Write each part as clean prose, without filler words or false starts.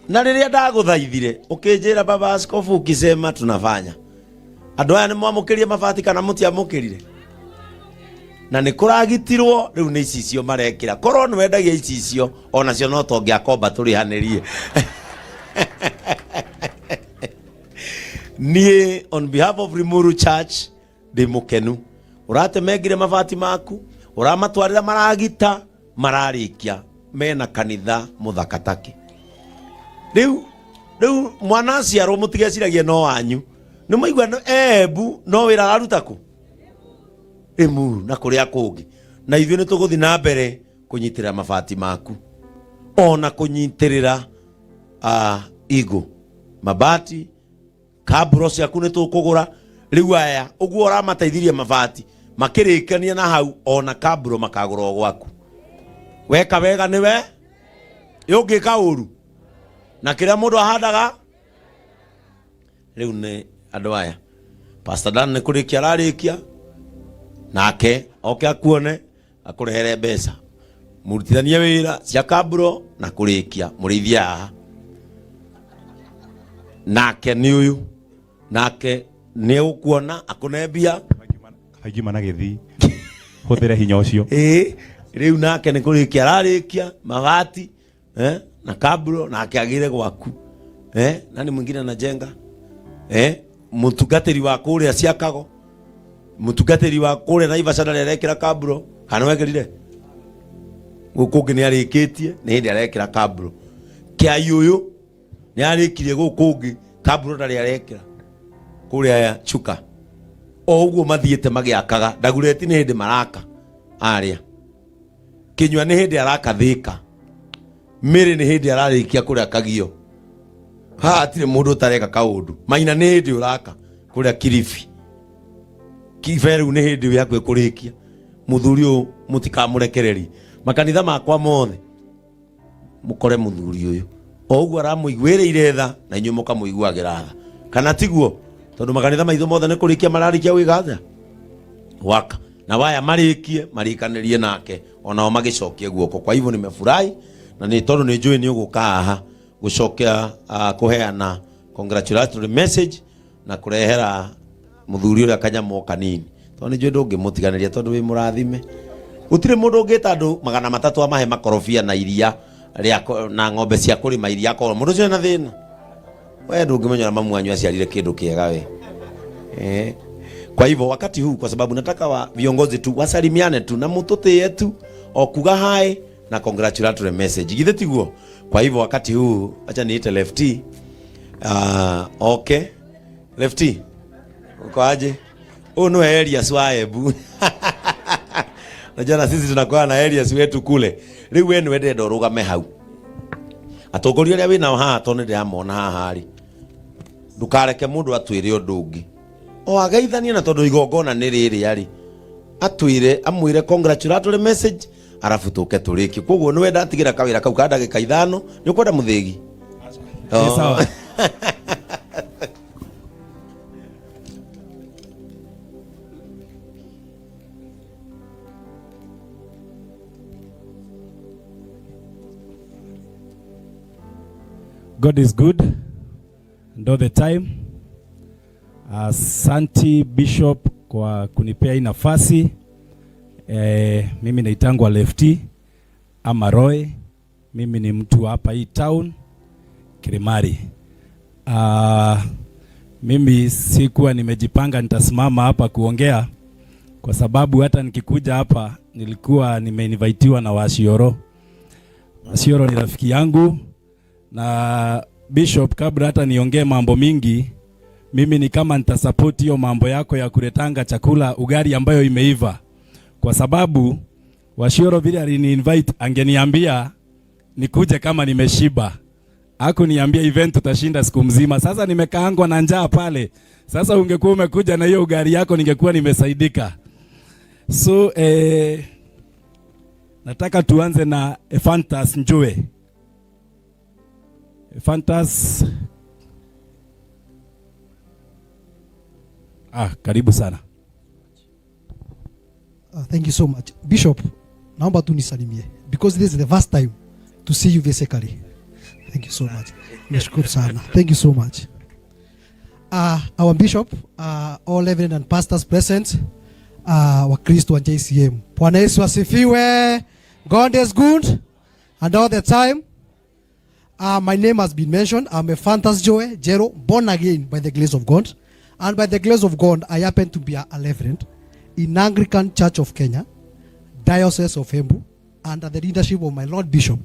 Na rĩrĩa ndagũthaithire ũkĩnjĩra baba askofu ukisema tunafanya. Andũ aya nĩ mwamũkĩrie mabati kana mũtiamũkĩrire? Na nĩ kũragitirwo rĩu nĩ icicio marekĩra. Korwo nĩ wendagia icicio onacio no tongĩakomba tũrĩhanĩrie. Niĩ on behalf of Limuru Church ndĩ mũkenu. Ũratemengire mabati maku, ũramatwarĩra maragita, mararĩkia mena kanitha mũthaka take. Rĩu rĩu mwana aciarwo mũtigeciragie no wanyu. Nĩ mwaigua no Embu no wĩra araruta kũ? Limuru na kũrĩa kũngĩ. Na ithuĩ nĩ tũgũthiĩ na mbere kũnyitĩrĩra mabati maku ona kũnyitĩrĩra igo mabati kamburo ciaku nĩ tũkũgũra. Rĩu aya ũguo ũramateithirie mabati makĩrĩkania na hau ona kamburo makagũra o gwaku. Weka wega nĩwe ũngĩka ũru na kĩrĩa mũndũ ahandaga. Rĩu nĩ andũ aya Pastor Dan nĩ kũrĩkia ararĩkia nake oke akuone akũrehere mbeca mũrutithanie wĩra cia kamburo na kũrĩkia mũrĩithia haha nake nĩ ũyũ nake nĩ egũkuona akũne mbia. Kaingiuma na gĩthii hũthĩre hinya ũcio. Ĩĩ rĩu nake nĩ kũrĩkia ararĩkia mabati na kaburo nake agĩre gwaku. Nani mwingine anajenga? Mũtungatĩri wa kũrĩa Ciakago, mũtungatĩri wa kũrĩa Naivasha ndarĩ arekĩra kaburo, kana wekĩrire? Gũkũ ũngĩ nĩ arĩkĩtie, nĩ hĩndĩ arekĩra kaburo. Kĩai ũyũ nĩ arĩkirie gũkũ ũngĩ, kaburo ndarĩ arekĩra kũrĩa Chuka. O ũguo mathiĩte magĩakaga, Ndagureti nĩ hĩndĩ maraka arĩa. Kinyua nĩ hĩndĩ araka Thika, Mĩrĩ nĩ hĩndĩ ararĩkia kũrĩa Kagio. Haha hatirĩ mũndũ ũtareka kaũndũ. Maina nĩ hĩndĩ ũraka kũrĩa Kilifi. Kibe rĩu nĩ hĩndĩ wĩ hakuhĩ kũrĩkia. Mũthuri ũyũ mũtikamũrekererie. Makanitha makwa mothe mũkore mũthuri ũyũ o ũguo aramũiguĩrĩire tha na inyuĩ mũkamũiguagĩra tha, kana tiguo? Tondũ makanitha maitũ mothe nĩ kũrĩkia mararĩkia gwĩka atĩa? Gwaka. Na waya marĩkie marĩkanĩrie nake onao magĩcokie guoko. Kwa hivyo nimefurahi na nĩ tondũ nĩ njũĩ nĩ ũgũka haha gũcokia kũheana congratulatory message na kũrehera mũthuri ũrĩa kanyamũ o kanini, tondũ nĩ njũĩ ndũngĩmũtiganĩria tondũ wĩ mũrathime. Gũtirĩ mũndũ ũngĩta andũ 300 amahe makorobia na iria rĩa na ng'ombe cia kũrĩma iria akorwo mũndũ ũcio ena thĩna. We ndũngĩmenya ũrĩa mamu wanyu aciarire kĩndũ kĩega we. Kwa hivyo wakati huu, kwa sababu nataka wa viongozi tu wasalimiane tu na mũtũtĩe tu o kuga hi na congratulatory message, githĩ tiguo? Kwa hivyo wakati huu acha niite Lefty. Okay, Lefty, uko aje? Huyu ni Elias wa Embu. Najua na sisi tunakuwa na Elias wetu kule. Rĩu we nĩwe ndĩrenda ũrũgame hau. Atongoria arĩa wĩnao haha tondũ nĩndĩramona haha rĩ, ndũkareke mũndũ atwĩre ũndũ ũngĩ. O ageithanie na tondũ igongona nĩ rĩrĩa rĩ, atwĩre, amwĩre congratulatory message arabu tũke tũrĩkie. Koguo nĩwe ndatigĩra kawĩra kau ka ndagĩka 5. Nĩ ũkwenda mũthĩgi? Ĩ, sawa. God is good and all the time. Asanti Bishop kwa kunipea hii nafasi. Mimi naitangwa Lefty ama Roy. Mimi ni mtu hapa hii town Kirimari. Mimi sikuwa nimejipanga nitasimama hapa kuongea kwa sababu hata nikikuja hapa nilikuwa nimeinvitiwa na Washioro. Washioro ni rafiki yangu na Bishop, kabla hata niongee mambo mingi, mimi ni kama nitasupport hiyo mambo yako ya kuletanga chakula ugali ambayo imeiva, kwa sababu Washioro vile alini-invite angeniambia nikuje kama nimeshiba. Hakuniambia event tutashinda siku mzima. Sasa nimekaangwa na njaa pale. Sasa ungekuwa umekuja na hiyo ugali yako ningekuwa nimesaidika. So nataka tuanze na Ephantus Njue. Ephantus. Karibu sana. Thank you so much. Bishop, naomba tu nisalimie because this is the first time to see you physically. Thank you so much. Nashukuru sana. Thank you so much. Our bishop, all reverend and pastors present, Wakristo wa JCM. Bwana Yesu asifiwe. God is good and all the time. My name has been mentioned. I'm a Fantas Joe Jero, born again by the grace of God. And by the grace of God, I happen to be a reverend in Anglican Church of Kenya, Diocese of Embu, under the leadership of my Lord Bishop,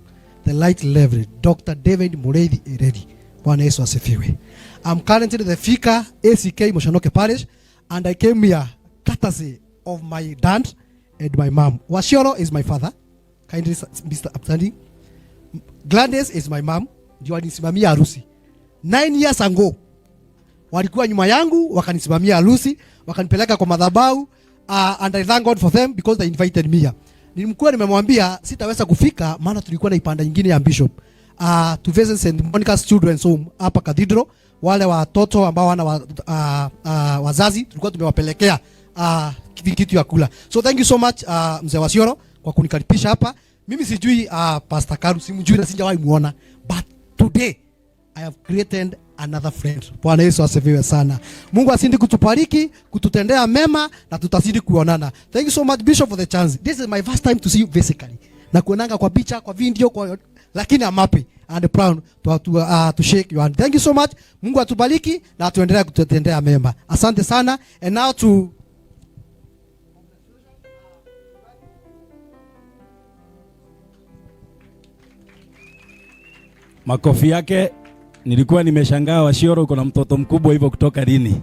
the Right Reverend Dr. David Mureithi Ereri. Bwana Yesu asifiwe. I'm currently the vicar ACK Moshonoke Parish, and I came here courtesy of my dad and my mom. Washioro is my father. Kindly, Mr. Upstanding. Gladys is my mom. Ndio alinisimamia harusi. 9 years ago walikuwa nyuma yangu wakanisimamia harusi, wakanipeleka kwa madhabahu, and I thank God for them because they invited me here. Nilikuwa nimemwambia sitaweza kufika maana tulikuwa na ibada nyingine ya bishop to visit St. Monica's Children's Home hapa Cathedral, wale watoto ambao wana wazazi tulikuwa tumewapelekea kitu ya kula. So thank you so much, mzee Wasioro, kwa kunikaribisha hapa. Mimi sijui Pastor Karu, simjui na sijawahi muona, but today I have created another friend. Bwana Yesu asifiwe sana. Mungu azidi kutubariki, kututendea mema na tutazidi kuonana. Thank you so much, Bishop, for the chance. This is my first time to see you physically. Na kuonanga kwa picha, kwa video, kwa, lakini I'm happy and proud to shake your hand. Thank you so much. Mungu atubariki na atuendelee kututendea mema. Asante sana. And now to Makofi yake. Nilikuwa nimeshangaa, Washioro uko na mtoto mkubwa hivyo kutoka lini?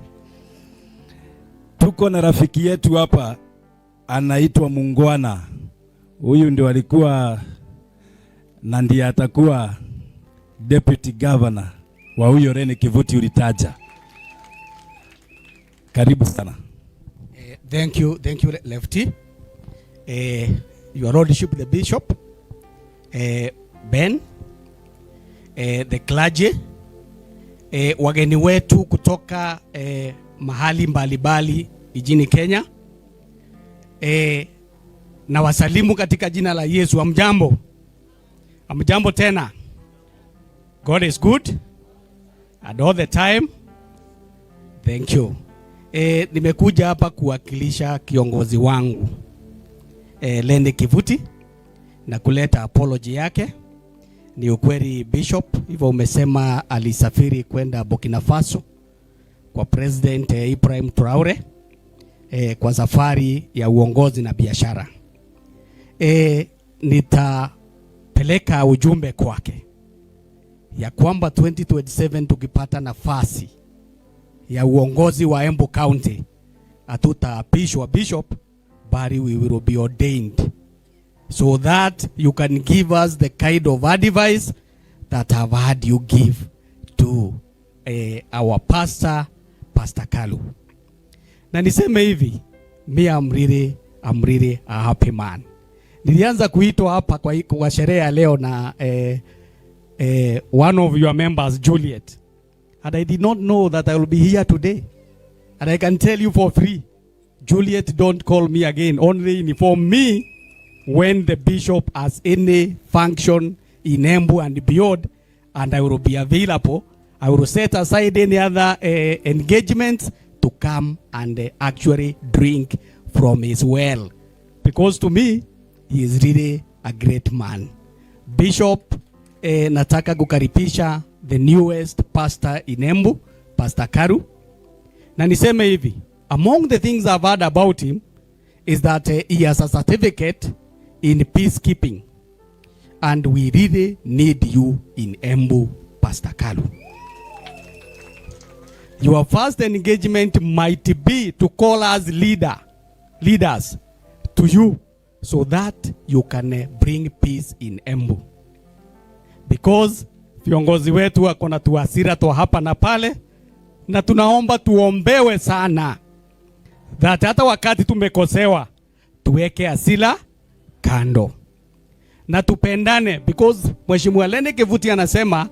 Tuko na rafiki yetu hapa anaitwa Mungwana. Huyu ndio alikuwa na ndiye atakuwa deputy governor wa huyo Rene Kivuti ulitaja. Karibu sana. Thank you, Lefty. Your Lordship, the Bishop, Ben, the clergy, wageni wetu kutoka mahali mbalimbali nchini Kenya, na wasalimu katika jina la Yesu. Amjambo, amjambo tena. God is good and all the time. Thank you. Nimekuja hapa kuwakilisha kiongozi wangu Lene Kivuti na kuleta apology yake. Ni ukweli Bishop, hivyo umesema alisafiri kwenda Burkina Faso kwa President Ibrahim Traore kwa safari ya uongozi na biashara. Nitapeleka ujumbe kwake ya kwamba 2027 tukipata nafasi ya uongozi wa Embu County, hatutaapishwa bishop, but we will be ordained so that you can give us the kind of advice that I've heard you give to our pastor, Pastor Kalu. Na niseme hivi, me I'm really a happy man. Nilianza kuitwa hapa kwa sherehe ya leo na one of your members, Juliet. And I did not know that I will be here today. And I can tell you for free, Juliet, don't call me again. Only inform me when the bishop has any function in Embu and beyond, and I will be available. I will set aside any other engagements to come and actually drink from his well. Because to me, he is really a great man. Bishop, nataka kukaribisha the newest pastor in Embu, Pastor Karu. Na niseme hivi, among the things I've heard about him is that he has a certificate in peacekeeping. And we really need you in Embu, Pastor Kalu. Your first engagement might be to call us leaders to you so that you can bring peace in Embu. Because viongozi wetu wako na tuhasira twa hapa na pale, na tunaomba tuombewe sana that hata wakati tumekosewa tuweke hasira kando na tupendane, because Mheshimiwa Lene Kivuti anasema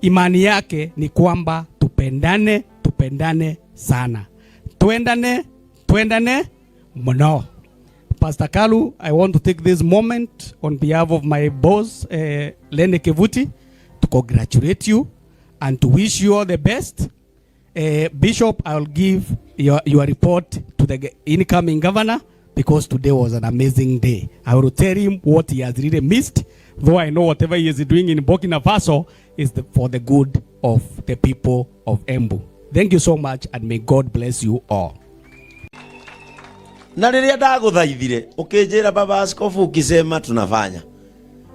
imani yake ni kwamba tupendane, tupendane sana, twendane, twendane mno. Pastor Kalu, I want to take this moment on behalf of my boss, Lene Kivuti, to congratulate you and to wish you all the best. Bishop, I will give your report to the incoming governor because today was an amazing day. I will tell him what he has really missed, though I know whatever he is doing in Burkina Faso is for the good of the people of Embu. Thank you so much and may God bless you all. Na rĩrĩa ndagũthaithire ũkĩnjĩra baba askofu ukisema tunafanya.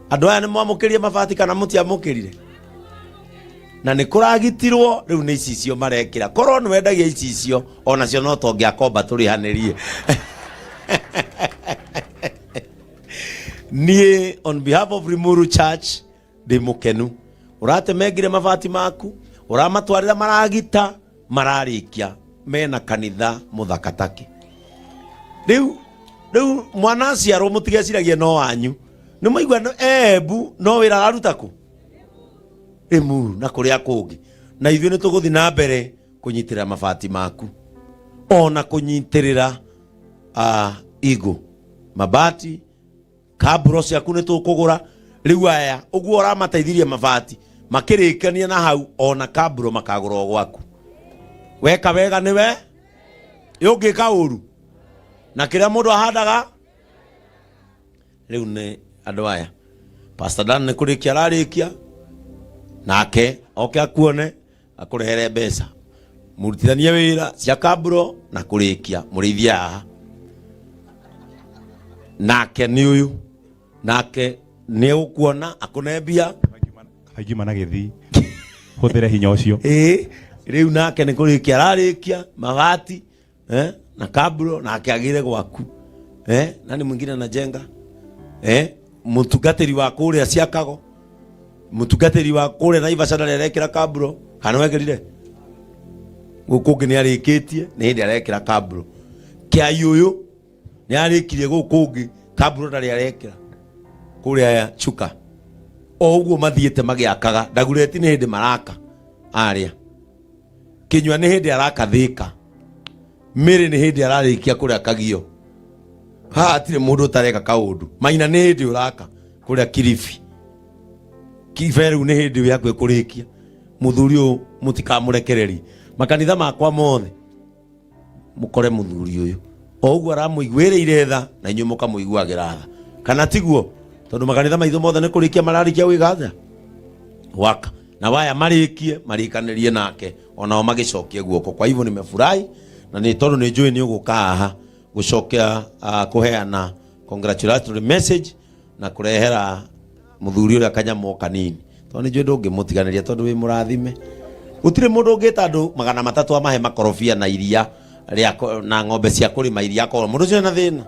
Andũ aya nĩ mwamũkĩrie mabati kana mũtiamũkĩrire? Na nĩ kũragitirwo rĩu nĩ icicio marekĩra. Korwo nĩ wendagia icicio onacio no tongĩakomba tũrĩhanĩrie. Niĩ on behalf of Limuru Church ndĩ mũkenu. Ũratemengire mabati maku, ũramatwarĩra maragita, mararĩkia mena kanitha mũthaka take. Rĩu mwana aciarwo mũtigeciragie no wanyu. Nĩ mwaigua Embu no wĩra araruta kũ? Limuru na kũrĩa kũngĩ. Na ithuĩ nĩ tũgũthiĩ na mbere kũnyitĩrĩra mabati maku. Ona kũnyitĩrĩra igo mabati kaburo ciaku nĩ tũkũgũra. Rĩu aya ũguo ũramateithirie mabati makĩrĩkania na hau ona kaburo makagũra o gwaku. Weka wega nĩwe ũngĩka ũru na kĩrĩa mũndũ ahandaga. Rĩu nĩ andũ aya Pastor Dan nĩ kũrĩkia ararĩkia nake oke akuone akũrehere mbeca mũrutithanie wĩra cia kaburo na kũrĩkia mũrĩithie haha. Nake nĩ ũyũ nake nĩ ũkuona akũne mbia. Kaingiuma na gĩthii hũthĩre hinya ũcio. Ĩĩ rĩu nake nĩ kũrĩkia ararĩkia mabati na kaburo nake agĩre gwaku. Nani mwingine anajenga? Mũtungatĩri wa kũrĩa Ciakago, mũtungatĩri wa kũrĩa Naivasha ndarĩ arekĩra kaburo kana wekĩrire? Gũkũ ũngĩ nĩ arĩkĩtie nĩ hĩndĩ arekĩra kaburo. Kĩai ũyũ nĩ arĩkirie gũkũ ũngĩ kaburo ndarĩ arekĩra kũrĩa Chuka. O ũguo mathiĩte magĩakaga Ndagureti nĩ hĩndĩ maraka arĩa Kĩnyua nĩ hĩndĩ araka Thĩka, Mĩrĩ nĩ hĩndĩ ararĩkia kũrĩa Kagio. Haha hatirĩ mũndũ ũtareka kaũndũ. Maina nĩ hĩndĩ ũraka kũrĩa Kilifi. Kibe rĩu nĩ hĩndĩ wĩ hakuhĩ kũrĩkia. Mũthuri ũyũ mũtikamũrekererie. Makanitha makwa mothe mũkore mũthuri ũyũ. O ũguo aramũiguĩrĩire tha na inyuĩ mũkamũiguagĩra tha. Kana tiguo? Tondũ makanitha maitũ mothe nĩ kũrĩkia mararĩkia gwĩka atĩa? Gwaka. Na waya marĩkie marĩkanĩrie nake onao magĩcokie guoko. Kwa hivyo nimefurahi na nĩ tondũ nĩ njũĩ nĩ ũgũka haha gũcokia kũheana congratulatory message na kũrehera mũthuri ũrĩa kanyamũ kanini. Tondũ nĩ njũĩ ndũngĩmũtiganĩria tondũ wĩ mũrathime. Gũtirĩ mũndũ ũngĩta andũ 300 amahe makorobia na iria rĩa na ng'ombe cia kũrĩma iria akorwo mũndũ ũcio ena thĩna.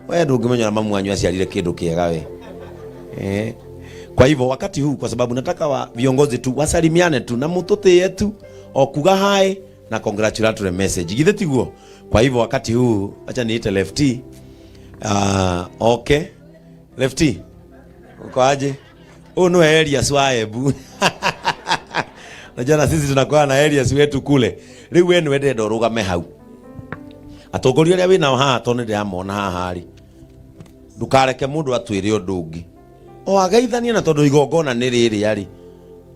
We ndũngĩmenya ũrĩa mamu wanyu aciarire kĩndũ kĩega we. Kwa hivyo wakati huu kwa sababu nataka wa viongozi tu wasalimiane tu na mũtũtĩe tu o kuga hi na congratulatory message. Githĩ tiguo? Kwa hivyo wakati huu acha niite Lefty. Okay. Lefty. Uko aje? Huyu ni Elias wa Embu. Najua na sisi tunakuwa na Elias wetu kule. Rĩu we nĩwe ndĩrenda ũrũgame hau. Atongoria arĩa wĩnao haha tondũ nĩndĩramona haha rĩ. Ndũkareke mũndũ atwĩre ũndũ ũngĩ. O ageithanie na tondũ igongona nĩ rĩrĩa rĩ.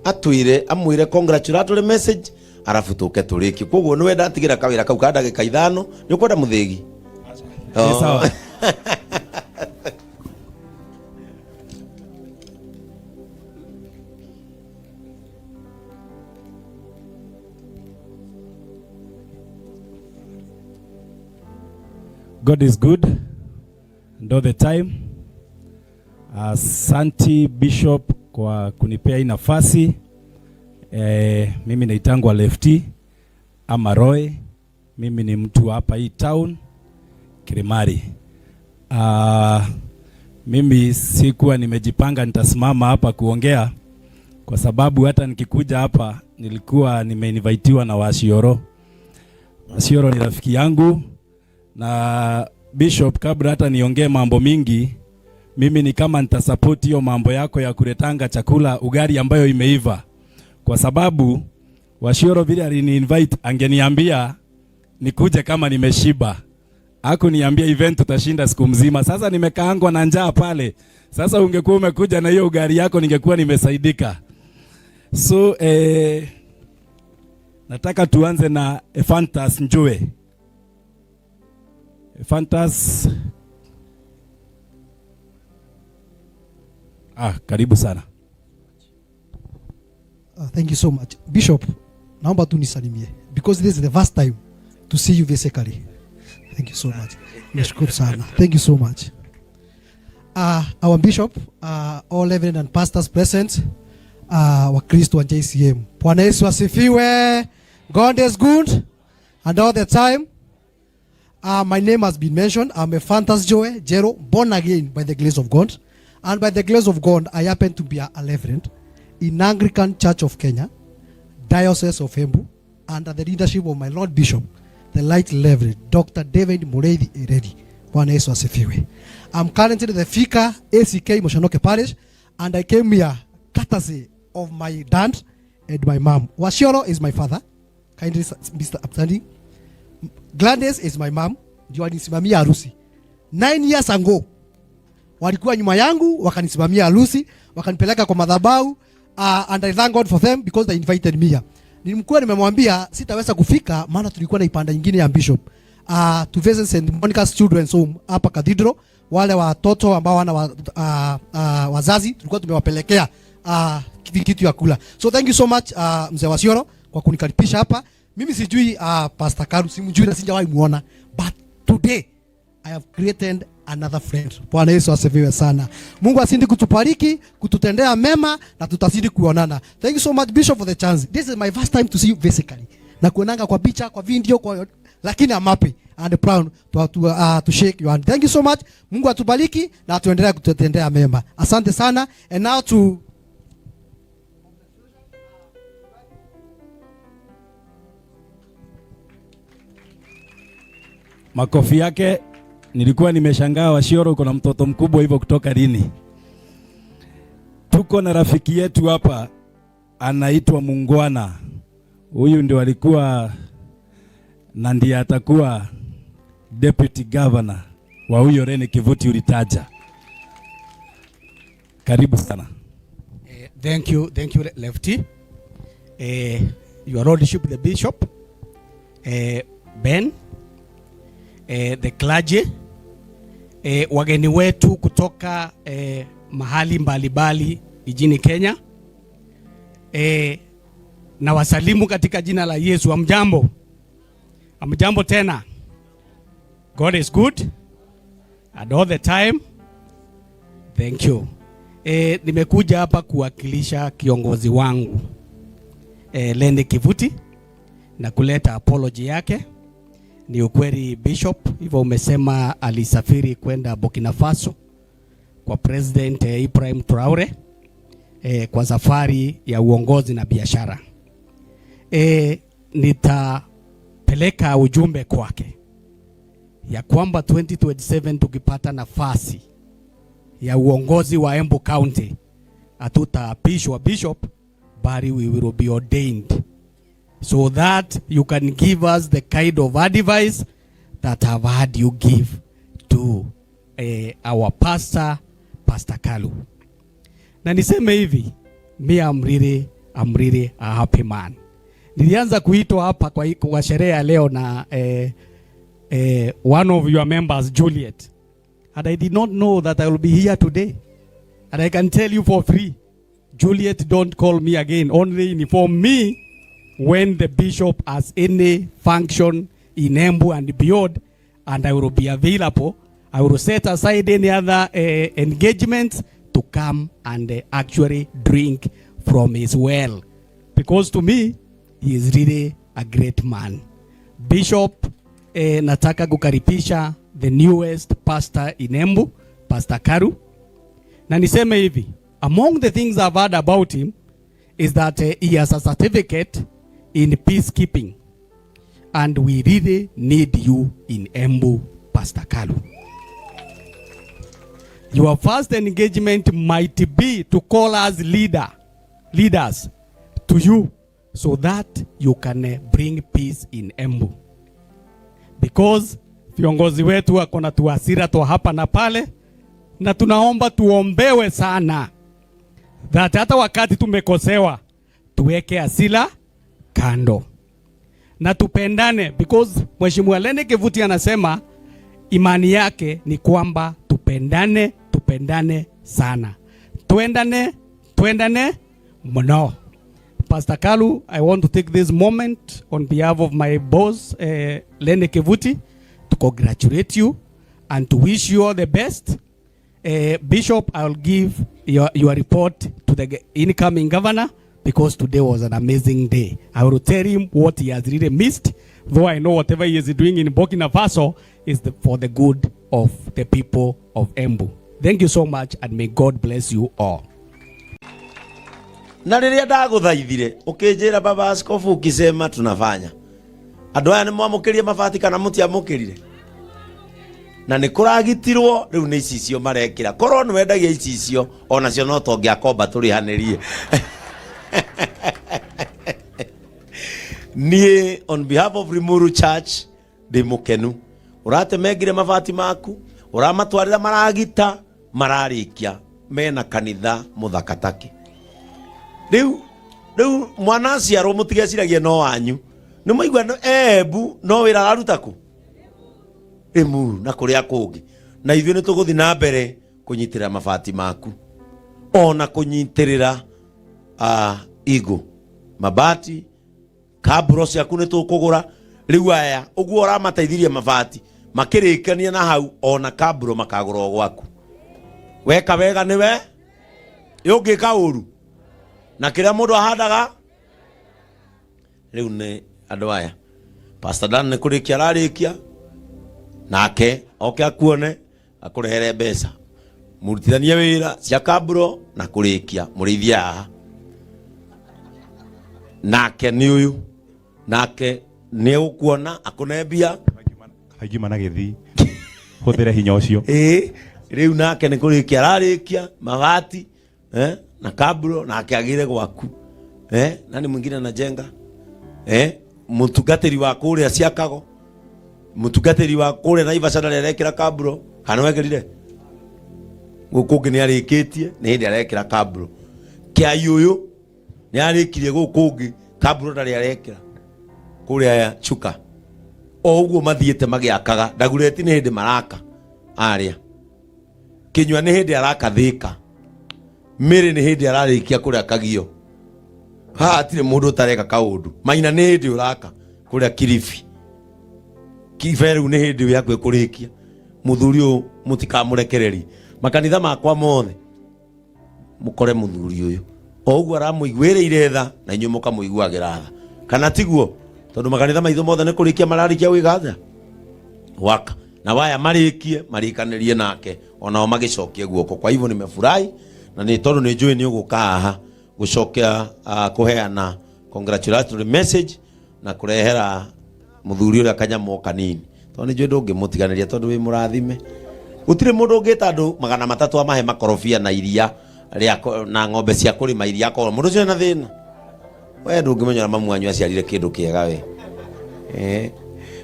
Atwĩre, amwĩre congratulatory message arabu tũke tũrĩkie. Koguo nĩwe ndatigĩra kawĩra kau ka ndagĩka 5. Nĩ ũkwenda mũthĩgi? Nĩ sawa. God is good and all the time. Asanti Bishop kwa kunipea hii nafasi. Mimi naitangwa Lefty ama Roy. Mimi ni mtu hapa hii town Kirimari. Mimi sikuwa nimejipanga nitasimama hapa kuongea kwa sababu hata nikikuja hapa nilikuwa nimeinvitiwa na Washioro. Washioro ni rafiki yangu na Bishop, kabla hata niongee mambo mingi, mimi ni kama nitasupport hiyo mambo yako ya kuletanga chakula ugali ambayo imeiva. Kwa sababu Washioro vile alini-invite angeniambia nikuje kama nimeshiba. Hakuniambia event tutashinda siku mzima. Sasa nimekaangwa na njaa pale. Sasa ungekuwa umekuja na hiyo ugali yako ningekuwa nimesaidika. So nataka tuanze na Ephantus Njue. Ephantus. Karibu sana. Thank you so much. Bishop, naomba tu nisalimie because this is the first time to see you physically. Thank you so much. Nashukuru sana. Thank you so much. Our bishop, all reverend and pastors present, Wakristo wa JCM. Bwana Yesu asifiwe. God is good and all the time. My name has been mentioned. I'm Ephantus Joe Jero, born again by the grace of God. And by the grace of God, I happen to be a reverend in Anglican Church of Kenya, Diocese of Embu, under the leadership of my Lord Bishop, the Right Reverend Dr. David Mureithi Ereri. Bwana Yesu asifiwe. I'm currently the vicar ACK Moshonoke Parish, and I came here courtesy of my dad and my mom. Washioro is my father. Kindly, Mr. Upstanding. Gladys is my mom. Ndio alinisimamia harusi. 9 years ago walikuwa nyuma yangu, wakanisimamia harusi, wakanipeleka kwa madhabahu, and I thank God for them because they invited me here. Nilikuwa nimemwambia sitaweza kufika maana tulikuwa na ibada nyingine ya bishop to visit St. Monica's Children's Home hapa Cathedral, wale watoto ambao wana wazazi tulikuwa tumewapelekea kitu ya kula. So thank you so much, mzee Wasioro, kwa kunikaribisha hapa. Mimi sijui Pastor Karu, simjui na sijawahi muona, but today I have created another friend. Bwana Yesu asifiwe sana. Mungu azidi kutubariki, kututendea mema na tutazidi kuonana. Thank you so much, Bishop, for the chance. This is my first time to see you physically. Na kuonanga kwa picha, kwa video, kwa, lakini I'm happy and proud to shake your hand. Thank you so much. Mungu atubariki na atuendelee kututendea mema. Asante sana. And now to Makofi yake. Nilikuwa nimeshangaa, Washioro uko na mtoto mkubwa hivyo kutoka lini? Tuko na rafiki yetu hapa anaitwa Mungwana. Huyu ndio alikuwa na ndiye atakuwa deputy governor wa huyo Rene Kivuti ulitaja. Karibu sana. Thank you, Lefty. Your Lordship, the Bishop, Ben, the clergy, wageni wetu kutoka mahali mbalimbali nchini Kenya, na wasalimu katika jina la Yesu. Amjambo, amjambo tena. God is good and all the time. Thank you. Nimekuja hapa kuwakilisha kiongozi wangu Lene Kivuti na kuleta apology yake. Ni ukweli Bishop, hivyo umesema, alisafiri kwenda Burkina Faso kwa President Ibrahim Traore kwa safari ya uongozi na biashara. Nitapeleka ujumbe kwake ya kwamba 2027 tukipata nafasi ya uongozi wa Embu County, hatutaapishwa, Bishop, bali we will be ordained so that you can give us the kind of advice that I've heard you give to our pastor, Pastor Kalu. Na niseme hivi, me I'm really a happy man. Nilianza kuitwa hapa kwa sherehe ya leo na one of your members, Juliet. And I did not know that I will be here today. And I can tell you for free, Juliet, don't call me again. Only inform me when the bishop has any function in Embu and beyond, and I will be available. I will set aside any other engagements to come and actually drink from his well. Because to me, he is really a great man. Bishop, nataka kukaribisha the newest pastor in Embu, Pastor Karu. Na niseme hivi, among the things I've heard about him is that he has a certificate in peacekeeping. And we really need you in Embu, Pastor Kalu. Your first engagement might be to call us leaders to you so that you can bring peace in Embu. Because viongozi wetu wako na tuhasira twa hapa na pale, na tunaomba tuombewe sana that hata wakati tumekosewa Tuweke hasira kando na tupendane, because Mheshimiwa Lene Kivuti anasema imani yake ni kwamba tupendane, tupendane sana, twendane, twendane mno. Pastor Kalu, I want to take this moment on behalf of my boss, Lene Kivuti, to congratulate you and to wish you all the best. Bishop, I will give your report to the incoming governor, because today was an amazing day. I will tell him what he has really missed, though I know whatever he is doing in Burkina Faso is for the good of the people of Embu. Thank you so much, and may God bless you all. Na rĩrĩa ndagũthaithire ũkĩnjĩra baba askofu ukisema tunafanya, andũ aya nĩ mwamũkĩrie mabati kana mũtiamũkĩrire? Na nĩ kũragitirwo rĩu nĩ icicio marekĩra. Korwo nĩ wendagia icicio onacio no tongĩakomba tũrĩhanĩrie. Niĩ on behalf of Limuru Church ndĩ mũkenu. Ũratemengire mabati maku, ũramatwarĩra maragita, mararĩkia mena kanitha mũthaka take. Rĩu mwana aciarwo mũtigeciragie no wanyu. Nĩ mwaigua no Embu no wĩra araruta kũ? Limuru na kũrĩa kũngĩ. Na ithuĩ nĩ tũgũthiĩ na mbere kũnyitĩrĩra mabati maku, ona kũnyitĩrĩra igo mabati kaburo ciaku nĩ tũkũgũra. Rĩu aya ũguo ũramateithirie mabati makĩrĩkania na hau, ona kaburo makagũra o gwaku. Weka wega nĩwe ũngĩka ũru, na kĩrĩa mũndũ ahandaga. Rĩu nĩ andũ aya Pastor Dan nĩ kũrĩkia ararĩkia, nake oke akuone akũrehere mbeca mũrutithanie wĩra cia kaburo na kũrĩkia mũrĩithia haha. Nake nĩ ũyũ, nake nĩ egũkuona akũne mbia. Kaingiuma na gĩthii hũthĩre hinya ũcio. Ĩĩ, rĩu nake nĩ kũrĩkia ararĩkia mabati na kaburo, nake agĩre gwaku. Nani mwingine anajenga? Mũtungatĩri wa kũrĩa Ciakago, mũtungatĩri wa kũrĩa Naivasha ndarĩ arekĩra kaburo, kana wekĩrire? Gũkũ ũngĩ nĩ arĩkĩtie, nĩ hĩndĩ arekĩra kaburo. Kĩai ũyũ nĩ arĩkirie gũkũ ũngĩ, kaburo ndarĩ arekĩra kũrĩa Chuka. O ũguo mathiĩte magĩakaga, Ndagureti nĩ hĩndĩ maraka arĩa, Kĩnyua nĩ hĩndĩ araka Thĩka, Mĩrĩ nĩ hĩndĩ ararĩkia kũrĩa Kagio. Haha hatirĩ mũndũ ũtareka kaũndũ. Maina nĩ hĩndĩ ũraka kũrĩa Kilifi. Kibe rĩu nĩ hĩndĩ wĩ hakuhĩ kũrĩkia. Mũthuri ũyũ mũtikamũrekererie. Makanitha makwa mothe mũkore mũthuri ũyũ. O ũguo aramũiguĩrĩire tha na inyuĩ mũkamũiguagĩra tha. Kana tiguo? Tondũ makanitha maitũ mothe nĩ kũrĩkia mararĩkia gwĩka atĩa? Gwaka. Na waya marĩkie marĩkanĩrie nake onao magĩcokie guoko. Kwa hivyo nimefurahi na nĩ tondũ nĩ njũĩ nĩ ũgũka haha gũcokia kũheana congratulatory message na kũrehera mũthuri ũrĩa kanyamũ kanini. Tondũ nĩ njũĩ ndũngĩmũtiganĩria tondũ wĩ mũrathime. Gũtirĩ mũndũ ũngĩta andũ 300 amahe makorobia na iria rĩa na ng'ombe cia kũrĩma iria akorwo mũndũ ũcio ena thĩna. We ndũngĩmenya ũrĩa mamu wanyu aciarire kĩndũ kĩega we.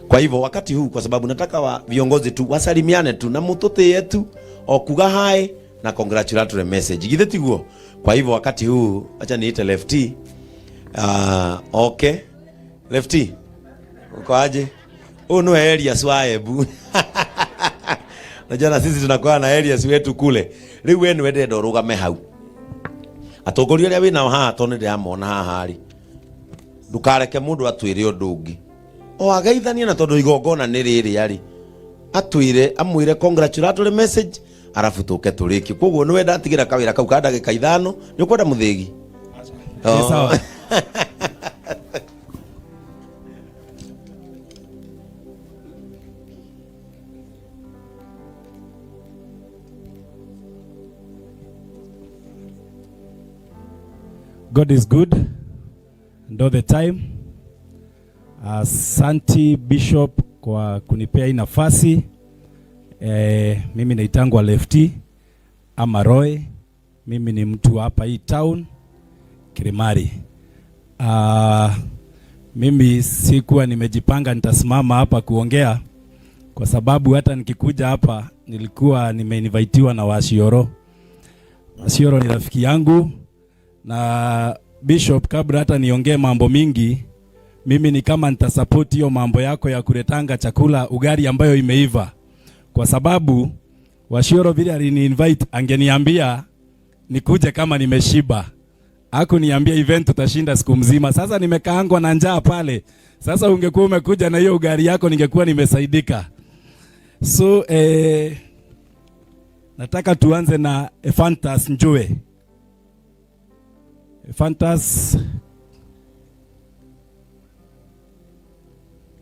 Kwa hivyo wakati huu, kwa sababu nataka wa viongozi tu wasalimiane tu na mũtũtĩe tu o kuga hi na congratulatory message. Githĩ tiguo? Kwa hivyo wakati huu acha niite Lefty. Okay. Lefty. Uko aje? Huyu ni Elias wa Embu. Najua na sisi tunakuwa na Elias wetu kule. Rĩu we nĩwe ndĩrenda ũrũgame hau. Atongoria arĩa wĩnao haha tondũ nĩndĩramona haha rĩ, ndũkareke mũndũ atwĩre ũndũ ũngĩ. O ageithanie na tondũ igongona nĩ rĩrĩa rĩ, atwĩre, amwĩre congratulatory message, arabu tũke tũrĩkie. Koguo nĩwe ndatigĩra kawĩra kau ka ndagĩka 5. Nĩ ũkwenda mũthĩgi? Nĩ sawa. God is good and all the time. Asanti Bishop kwa kunipea hii nafasi. Mimi naitangwa Lefty ama Roy. Mimi ni mtu hapa hii town Kirimari. Mimi sikuwa nimejipanga nitasimama hapa kuongea, kwa sababu hata nikikuja hapa nilikuwa nimeinvitiwa na Washioro. Washioro ni rafiki yangu na Bishop, kabla hata niongee mambo mingi, mimi ni kama nitasupport hiyo mambo yako ya kuletanga chakula ugali ambayo imeiva, kwa sababu Washioro vile alini invite angeniambia nikuje kama nimeshiba. Hakuniambia event tutashinda siku mzima. Sasa nimekaangwa na njaa pale. Sasa ungekuwa umekuja na hiyo ugali yako ningekuwa nimesaidika. So nataka tuanze na Ephantas Njue. Ephantas.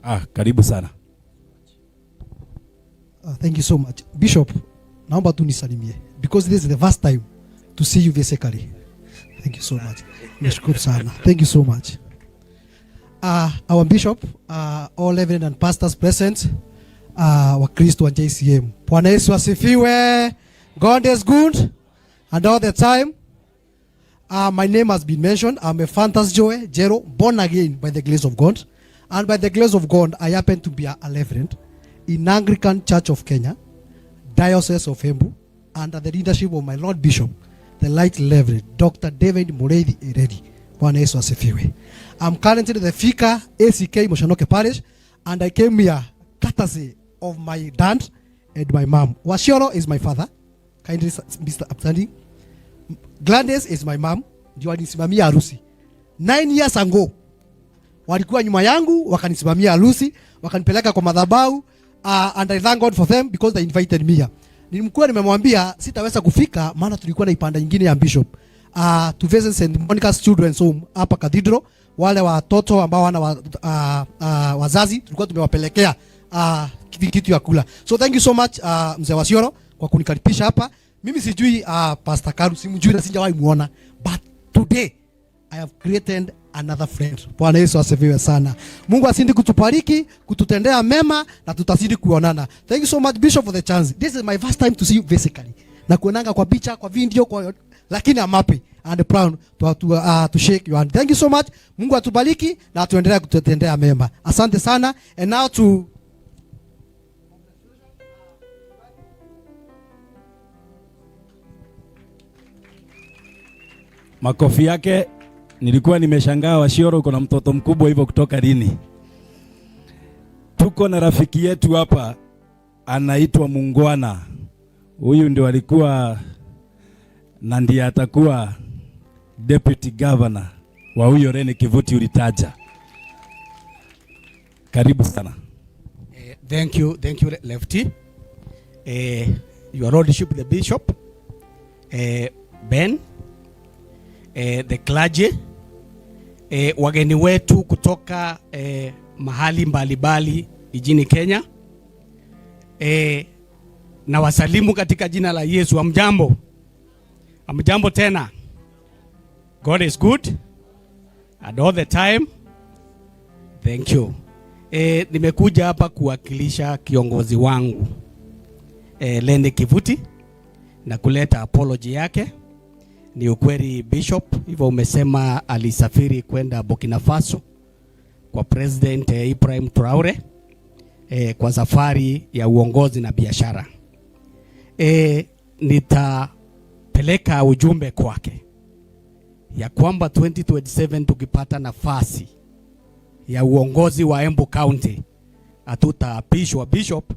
Ah, karibu sana. Thank you so much. Bishop, naomba tu nisalimie because this is the first time to see you physically. Thank you so much. Nashukuru sana. Thank you so much. Our bishop, all reverend and pastors present, Wakristo wa JCM. Bwana Yesu asifiwe. God is good and all the time. My name has been mentioned. I'm Ephantas Joe Jero, born again by the grace of God. And by the grace of God, I happen to be a reverend in Anglican Church of Kenya, Diocese of Embu, under the leadership of my Lord Bishop, the Right Reverend Dr. David Mureithi Eredi. Bwana Yesu asifiwe. I'm currently the vicar ACK Moshonoke Parish, and I came here courtesy of my dad and my mom. Washioro is my father. Kindly, Mr. Upstanding. Gladys is my mom. Ndio alinisimamia harusi. 9 years ago walikuwa nyuma yangu wakanisimamia harusi, wakanipeleka kwa madhabahu, and I thank God for them because they invited me here. Nilimkuwa nimemwambia sitaweza kufika maana tulikuwa na ibada nyingine ya bishop to visit St. Monica's Children's Home hapa Cathedral, wale watoto ambao wana wazazi tulikuwa tumewapelekea kitu ya kula. So thank you so much, mzee Wasioro kwa kunikaribisha hapa. Mimi sijui Pastor Karu, simjui na sijawahi muona, but today I have created another friend. Bwana Yesu asifiwe sana. Mungu azidi kutubariki, kututendea mema na tutazidi kuonana. Thank you so much, Bishop, for the chance. This is my first time to see you physically. Na kuonanga kwa picha, kwa video, kwa lakini I'm happy and proud to shake your hand. Thank you so much. Mungu atubariki na atuendelee kututendea mema. Asante sana. And now to Makofi yake. Nilikuwa nimeshangaa Washioro uko na mtoto mkubwa hivyo kutoka lini? Tuko na rafiki yetu hapa anaitwa Mungwana. Huyu ndio alikuwa na ndiye atakuwa deputy governor wa huyo Rene Kivuti ulitaja. Karibu sana. Thank you, Lefty. Your Lordship, the Bishop, Ben, the clergy, wageni wetu kutoka mahali mbalimbali nchini Kenya, na wasalimu katika jina la Yesu. Hamjambo? Hamjambo tena. God is good and all the time. Thank you. Nimekuja hapa kuwakilisha kiongozi wangu Lende Kivuti na kuleta apology yake. Ni ukweli Bishop, hivyo umesema alisafiri kwenda Burkina Faso kwa President Ibrahim Traore kwa safari ya uongozi na biashara. Nitapeleka ujumbe kwake ya kwamba 2027 tukipata nafasi ya uongozi wa Embu County hatutaapishwa bishop,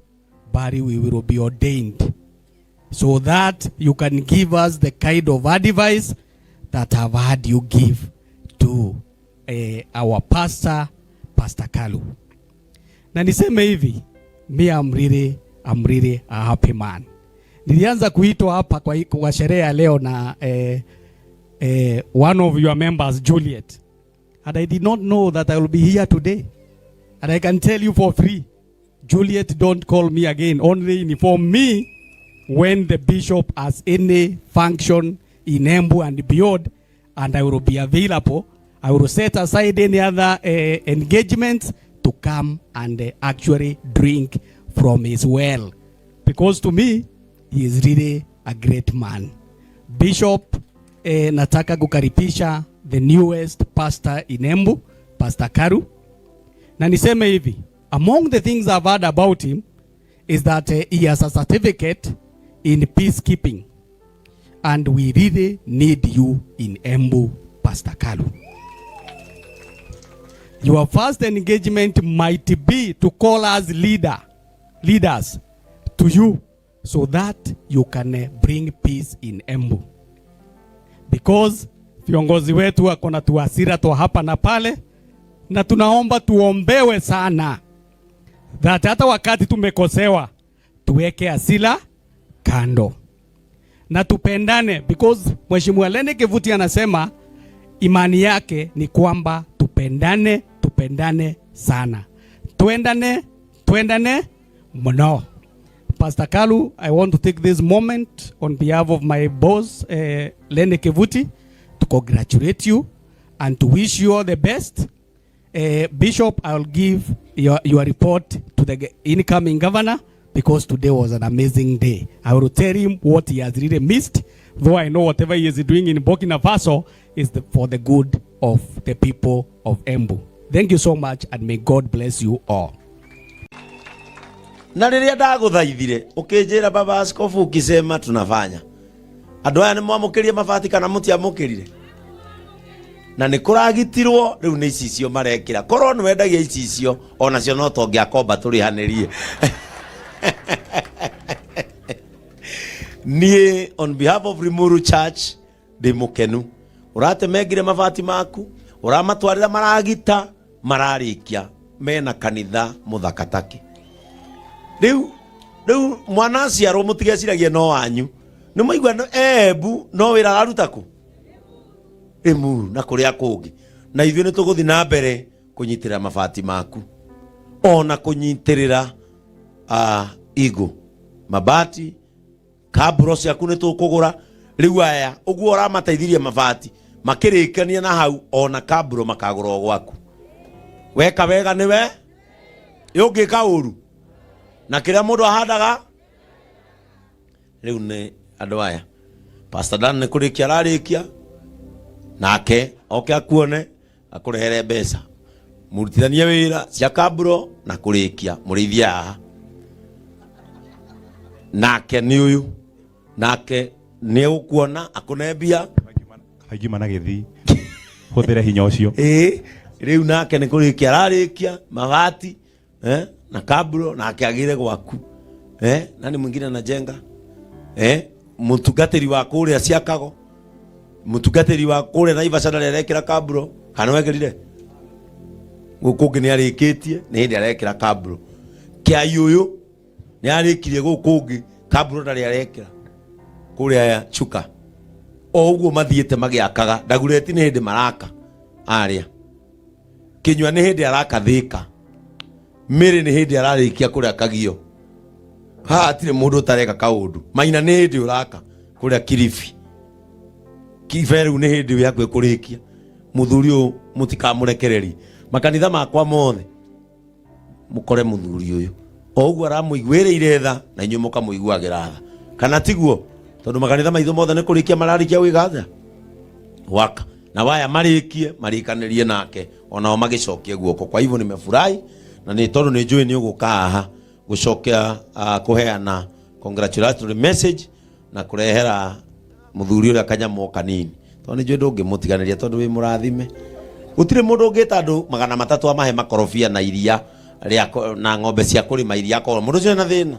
bali we will be ordained so that you can give us the kind of advice that I've had you give to our pastor, Pastor Kalu. Na niseme hivi, me I'm really a happy man. Nilianza kuitwa hapa kwa sherehe ya leo na one of your members, Juliet. And I did not know that I will be here today. And I can tell you for free, Juliet, don't call me again. Only inform me when the bishop has any function in Embu and beyond, and I will be available. I will set aside any other engagement to come and actually drink from his well. Because to me, he is really a great man. Bishop, nataka kukaribisha the newest pastor in Embu, Pastor Karu. Na niseme hivi, among the things I've heard about him is that he has a certificate in peacekeeping. And we really need you in Embu. Pastor Kalu. Your first engagement might be to call us leaders to you so that you can bring peace in Embu. Because viongozi wetu wako na tuasira twa hapa na pale, na tunaomba tuombewe sana that hata wakati tumekosewa tuweke hasira kando na tupendane, because Mheshimiwa Lene Kivuti anasema imani yake ni kwamba tupendane, tupendane sana, twendane, twendane mno. Pastor Kalu, I want to take this moment on behalf of my boss, Lene Kivuti, to congratulate you and to wish you all the best. Bishop, I'll give your report to the incoming governor because today was an amazing day. I will tell him what he has really missed, though I know whatever he is doing in Burkina Faso is for the good of the people of Embu. Thank you so much and may God bless you all. Na rĩrĩa ndagũthaithire ũkĩnjĩra baba askofu ukisema tunafanya. Andũ aya nĩ mwamũkĩrie mabati kana mũtiamũkĩrire? Na nĩ kũragitirwo rĩu nĩ icicio marekĩra. Korwo nĩ wendagia icicio onacio no tongĩakomba tũrĩhanĩrie. Niĩ on behalf of Limuru Church ndĩ mũkenu. Ũratemengire mabati maku, ũramatwarĩra maragita, mararĩkia mena kanitha mũthaka take. Rĩu mwana aciarwo mũtigeciragie no wanyu. Nĩ mwaigua no Embu no wĩra araruta kũ? Limuru na kũrĩa kũngĩ. Na ithuĩ nĩ tũgũthiĩ na mbere kũnyitĩrĩra mabati maku. Ona kũnyitĩrĩra igo mabati kaburo ciaku nĩ tũkũgũra. Rĩu aya ũguo ũramateithirie mabati makĩrĩkania na hau ona kaburo makagũra o gwaku. Weka wega nĩwe ũngĩka ũru na kĩrĩa mũndũ ahandaga. Rĩu nĩ andũ aya Pastor Dan nĩ kũrĩkia ararĩkia nake oke akuone akũrehere mbeca mũrutithanie wĩra cia kaburo na kũrĩkia mũrĩithia haha. Nake nĩ ũyũ nake nĩ egũkuona akũne mbia. Kaingiuma na gĩthii hũthĩre hinya ũcio. Ĩĩ rĩu nake nĩ kũrĩkia ararĩkia mabati na kaburo nake agĩre gwaku. Nani mwingine anajenga? Mũtungatĩri wa kũrĩa Ciakago, mũtungatĩri wa kũrĩa Naivasha ndarĩ arekĩra kaburo kana wekĩrire? Gũkũ ũngĩ nĩ arĩkĩtie nĩ hĩndĩ arekĩra kaburo. Kĩai ũyũ nĩ arĩkirie gũkũ ũngĩ kaburo ndarĩ arekĩra kũrĩa Chuka. O ũguo mathiĩte magĩakaga Ndagureti nĩ hĩndĩ maraka arĩa Kinyua nĩ hĩndĩ araka Thika, Mĩrĩ nĩ hĩndĩ ararĩkia kũrĩa Kagio. Haha hatirĩ mũndũ ũtareka kaũndũ. Maina nĩ hĩndĩ ũraka kũrĩa Kilifi. Kibe rĩu nĩ hĩndĩ wĩ hakuhĩ kũrĩkia. Mũthuri ũyũ mũtikamũrekererie. Makanitha makwa mothe mũkore mũthuri ũyũ. O ũguo aramũiguĩrĩire tha na inyuĩ mũkamũiguagĩra tha. Kana tiguo? Tondũ makanitha maitũ mothe nĩ kũrĩkia mararĩkia gwĩka atĩa? Gwaka. Na waya marĩkie marĩkanĩrie nake onao magĩcokie guoko. Kwa hivyo nimefurahi na nĩ tondũ nĩ njũĩ nĩ ũgũka haha gũcokia kũheana congratulatory message na kũrehera mũthuri ũrĩa kanyamũ kanini. Tondũ nĩ njũĩ ndũngĩmũtiganĩria tondũ wĩ mũrathime. Gũtirĩ mũndũ ũngĩta andũ 300 amahe makorobia na iria rĩa na ng'ombe cia kũrĩma iria akorwo mũndũ ũcio ena thĩna.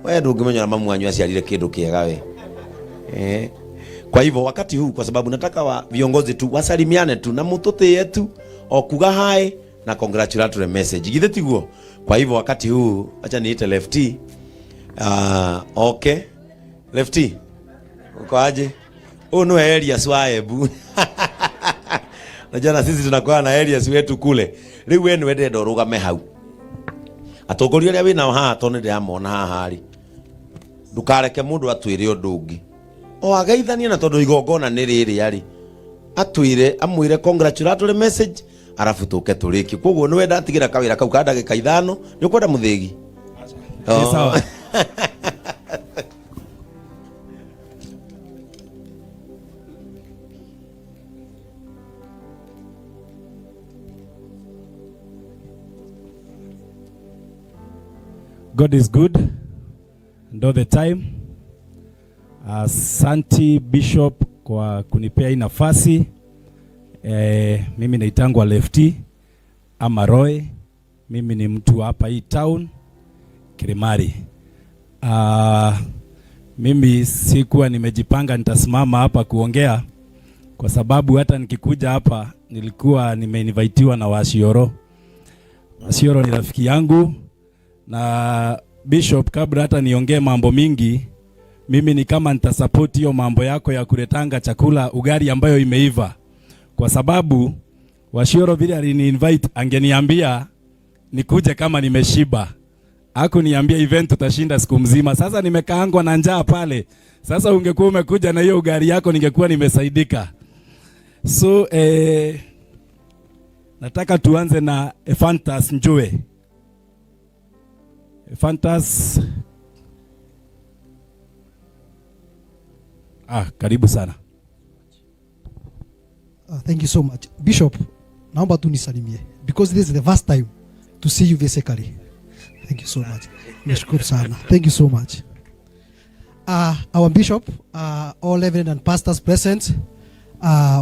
We ndũngĩmenya ũrĩa mamu wanyu aciarire kĩndũ kĩega we. Kwa hivyo wakati huu kwa sababu nataka wa viongozi tu wasalimiane tu na mũtũtĩe tu o kuga hi na congratulatory message. Githĩ tiguo? Kwa hivyo wakati huu acha niite Lefty. Okay. Lefty. Uko aje? Huyu ni Elias wa Embu. Najua na sisi tunakuwa na Elias wetu kule. Rĩu we nĩwe ndĩrenda ũrũgame hau. Atongoria arĩa wĩnao haha tondũ nĩndĩramona haha rĩ. Ndũkareke mũndũ atwĩre ũndũ ũngĩ. O ageithanie na tondũ igongona nĩ rĩrĩa rĩ. Atwĩre, amwĩre congratulatory message arabu tũke tũrĩkie. Koguo nĩwe ndatigĩra kawĩra kau ka ndagĩka 5. Nĩ ũkwenda mũthĩgi? Nĩ sawa. God is good and all the time. Asanti Bishop kwa kunipea hii nafasi. Mimi naitangwa Lefty ama Roy. Mimi ni mtu hapa hii town Kirimari. Mimi sikuwa nimejipanga nitasimama hapa kuongea kwa sababu hata nikikuja hapa nilikuwa nimeinvitiwa na Washioro. Washioro ni rafiki yangu na Bishop, kabla hata niongee mambo mingi, mimi ni kama nitasupport hiyo mambo yako ya kuletanga chakula ugali ambayo imeiva, kwa sababu Washioro vile alini invite angeniambia nikuje kama nimeshiba. Hakuniambia event tutashinda siku mzima. Sasa nimekaangwa na njaa pale. Sasa ungekuwa umekuja na hiyo ugali yako ningekuwa nimesaidika. So nataka tuanze na Ephantas Njue. Ephantas, karibu sana. Thank you so much. Bishop, naomba tu nisalimie because this is the first time to see you physically. Thank you so much. Nashukuru sana. Thank you so much. Our bishop, all reverend and pastors present,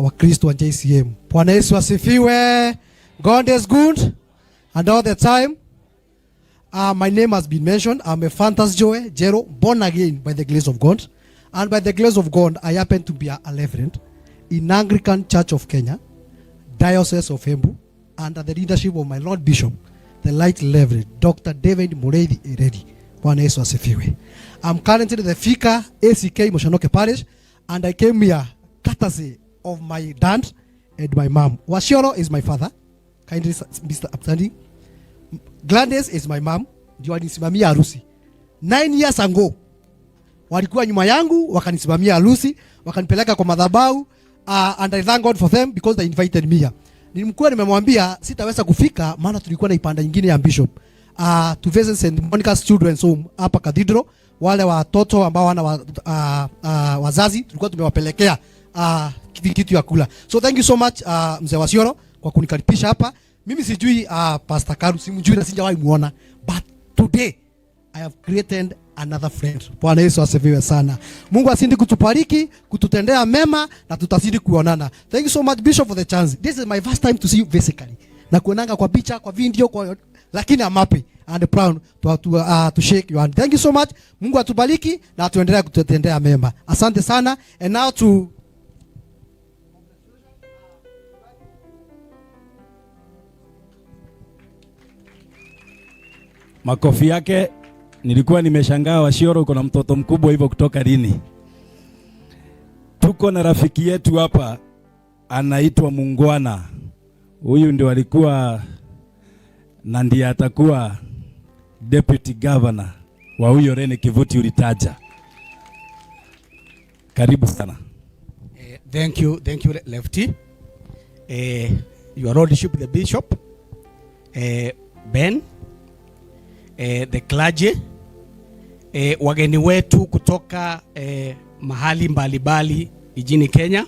Wakristo wa JCM. Bwana Yesu asifiwe. God is good and all the time. My name has been mentioned. I'm Ephantas Joe Jero, born again by the grace of God. And by the grace of God, I happen to be a reverend in Anglican Church of Kenya, Diocese of Embu, under the leadership of my Lord Bishop, the Right Reverend Dr. David Mureithi Ereri. Bwana Yesu asifiwe. I'm currently the vicar ACK Moshonoke Parish, and I came here courtesy of my dad and my mom. Washioro is my father. Kindly, Mr. Upstanding. Gladys is my mom. Ndio alinisimamia harusi. 9 years ago walikuwa nyuma yangu wakanisimamia harusi, wakanipeleka kwa madhabahu, and I thank God for them because they invited me here. Nilikuwa nimemwambia sitaweza kufika maana tulikuwa na ibada nyingine ya bishop, to visit St. Monica's Children's Home hapa Cathedral. Wale watoto ambao wana wazazi tulikuwa tumewapelekea kitu ya kula. So thank you so much, mzee Wasioro, kwa kunikaribisha hapa. Mimi sijui Pastor Karu, simjui na sijawahi muona, but today I have created another friend. Bwana Yesu asifiwe sana. Mungu azidi kutubariki, kututendea mema na tutazidi kuonana. Thank you so much, Bishop, for the chance. This is my first time to see you physically. Na kuonanga kwa picha, kwa video, kwa, lakini I'm happy and proud to shake your hand. Thank you so much. Mungu atubariki na atuendelee kututendea mema. Asante sana. And now to Makofi yake. Nilikuwa nimeshangaa Washioro uko na mtoto mkubwa hivyo kutoka lini? Tuko na rafiki yetu hapa anaitwa Mungwana. Huyu ndio alikuwa na ndiye atakuwa deputy governor wa huyo Rene Kivuti ulitaja. Karibu sana. Thank you, Lefty. Your Lordship, the Bishop, Ben, the clergy, wageni wetu kutoka mahali mbalimbali nchini Kenya,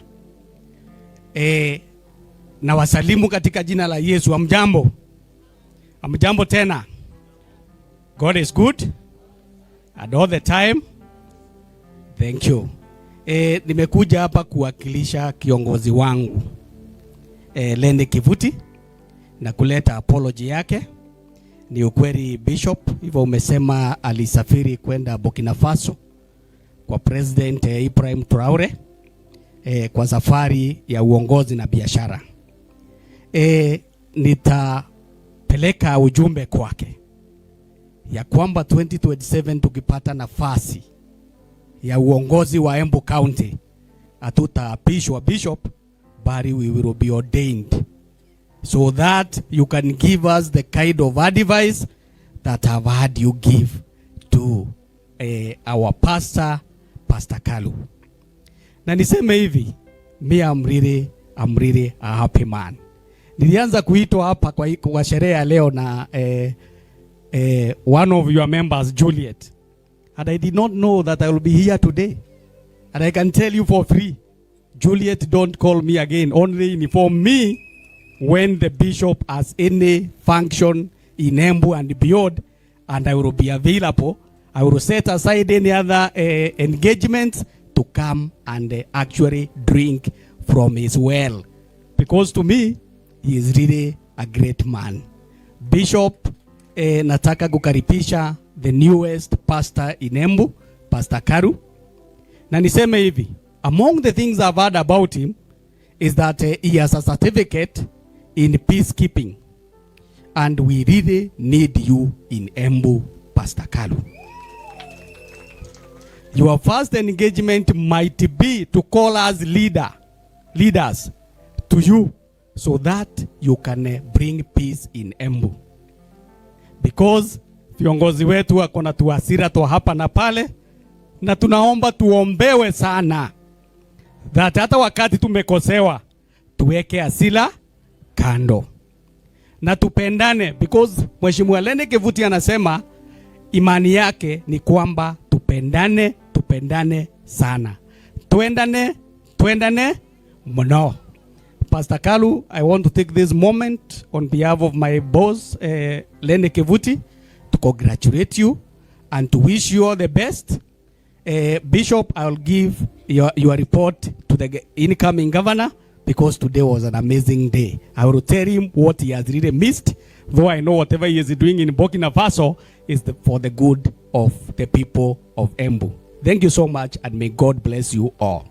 na wasalimu katika jina la Yesu. Amjambo, amjambo tena. God is good and all the time. Thank you. Nimekuja hapa kuwakilisha kiongozi wangu, Lene Kivuti, na kuleta apology yake. Ni ukweli Bishop, hivyo umesema alisafiri kwenda Burkina Faso kwa President Ibrahim Traore, kwa safari ya uongozi na biashara. Nitapeleka ujumbe kwake ya kwamba 2027 tukipata nafasi ya uongozi wa Embu County, hatutaapishwa bishop, but we will be ordained so that you can give us the kind of advice that I've had you give to our pastor, Pastor Kalu. Na niseme hivi, me I'm really a happy man. Nilianza kuitwa hapa kwa sherehe ya leo na one of your members, Juliet. And I did not know that I will be here today. And I can tell you for free, Juliet, don't call me again. Only inform me when the bishop has any function in Embu and beyond, and I will be available. I will set aside any other engagements to come and actually drink from his well. Because to me, he is really a great man. Bishop, nataka kukaribisha the newest pastor in Embu, Pastor Karu. Na niseme hivi, among the things I've heard about him is that he has a certificate in peacekeeping. And we really need you in Embu, Pastor Kalu. Your first engagement might be to call us leaders to you so that you can bring peace in Embu. Because viongozi wetu wako na tuhasira twa hapa na pale, na tunaomba tuombewe sana that hata wakati tumekosewa tuweke hasira kando na tupendane, because Mheshimiwa Lene Kivuti anasema imani yake ni kwamba tupendane, tupendane sana, twendane, twendane mno. Pastor Kalu, I want to take this moment on behalf of my boss, Lene Kivuti, to congratulate you and to wish you all the best. Bishop, I'll give your report to the incoming governor because today was an amazing day. I will tell him what he has really missed, though I know whatever he is doing in Burkina Faso is for the good of the people of Embu. Thank you so much, and may God bless you all.